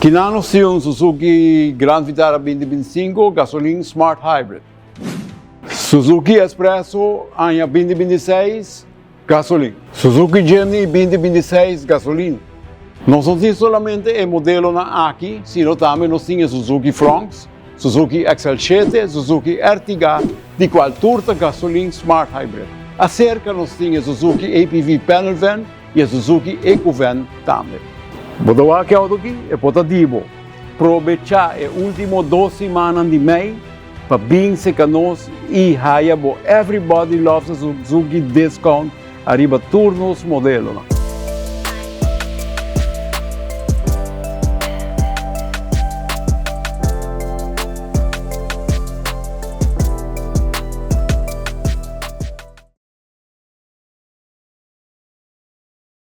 Akinan nos tin un Suzuki Grand Vitara 2025 gasolin Smart Hybrid. Suzuki S-Presso aña 2026 gasolin. Suzuki Jimny 2026 gasolin. Nos no tin solamente e modelonan aki, sino tambe nos tin e Suzuki Fronx, Suzuki XL7, Suzuki Ertiga, di cual tur ta gasolin Smart Hybrid. Acerca nos tin e Suzuki APV Panel Van y e Suzuki Eco Van tambe. Bo ta wak e auto aki? E por ta di bo. Probecha e ultimo dos simannan di mei pa bin seca nos y haya bo Everybody Loves a Suzuki discount ariba tur nos modelonan.